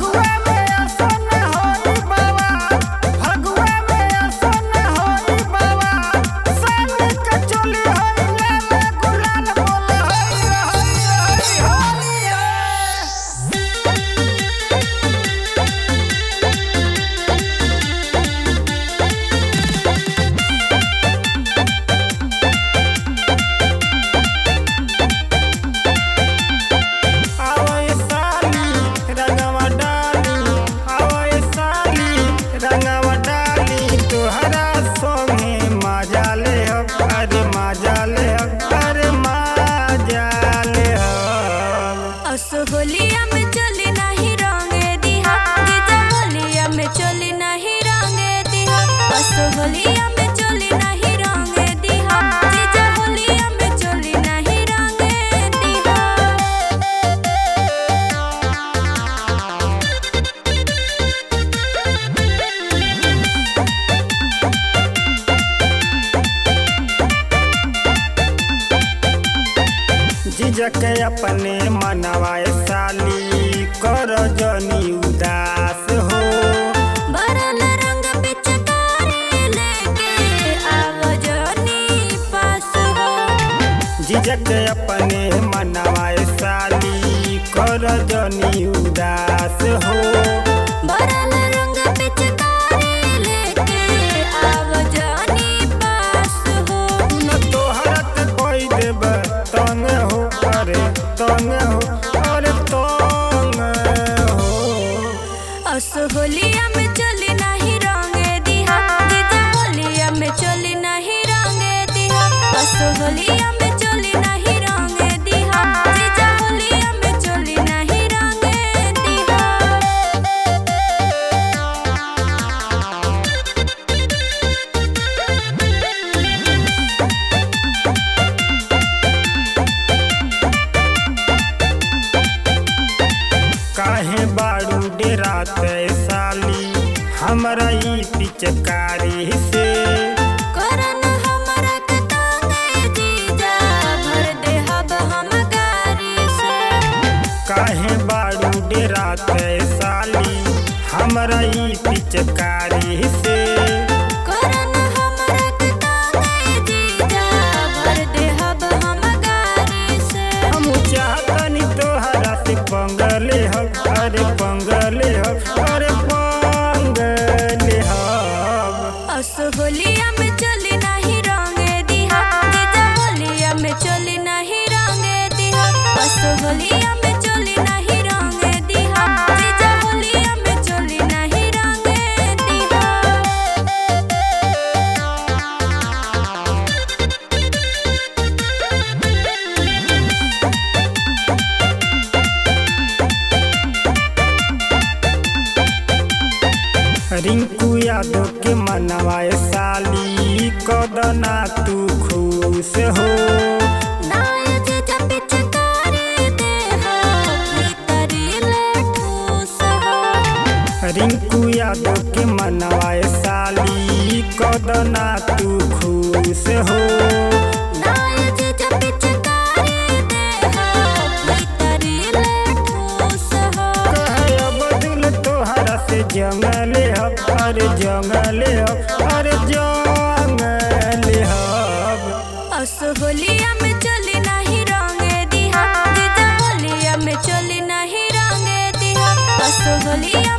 फगुआ में असन होई बाबा, फगुआ में असन होई बाबा। साली के चोली होई लाल गुलाल, बोल होई होई होई होई। आवय साली रंगवा डाली, आवय साली रंगवा डाली। तोहरा संगे मजा ले अरे मजा ले, अरे मजा ले। असो होलिया में चली नाही रंगे दिहा, जीजा होलिया में चली नाही रंगे दिहा। असो होलिया में चली नाही रंगे दिहा, जीजा होलिया में चली नाही रंगे दिहा। जीजा के अपने मनवाए साली, कर जनी उदास हो। बरल रंग पिचकारी लेके आव जनी पास हो। जीजा के अपने मनवाए साली, कर जनी उदास हो। बरल रंग पिचकारी लेके आव जनी पास हो। न तोहरा के कोई देब तंग हो, अरे तंग हो, अरे तंग हो। असो होलिया में चली नाही रंगे दिहा, जीजा होलिया में चली नाही रंगे दिहा। असो होलिया में चली नाही रंगे दिहा, जीजा होलिया में चली नाही रंगे दिहा। काहे बाड़ू डेराते साली हमरा ई पिचकारी से। करन हमरा के तंगे जीजा, भर देहब हम गारी से। काहे बाड़ू डेराते साली हमरा ई पिचकारी से। करन हमरा के तंगे जीजा, भर देहब हम गारी से। हम चाहतनी तोहरा से पंगले हो, अरे पंगले हो, अरे पंगले हो। असो होलिया में चली नाही रंगे दिहा, जीजा होलिया में चली नाही रंगे दिहा। असो होलिया में चली नाही रंगे दिहा, जीजा होलिया में चली नाही रंगे दिहा। रिंकू यादव के मनवाए साली, कदना तू खुश हो। नाय जीजा पिचकारी देहा, भीतरी ले ठूस हो। रिंकू यादव के मनवाए साली, कदना तू खुश हो। नाय जीजा पिचकारी देहा, भीतरी ले ठूस हो। कहे अब्दुल तोहरा से जंगले हो, अरे जंगले हो, अरे जंगले हो। असो होलिया में चली नाही रंगे दिहा, जीजा होलिया में चली नाही रंगे दिहा। असो होलिया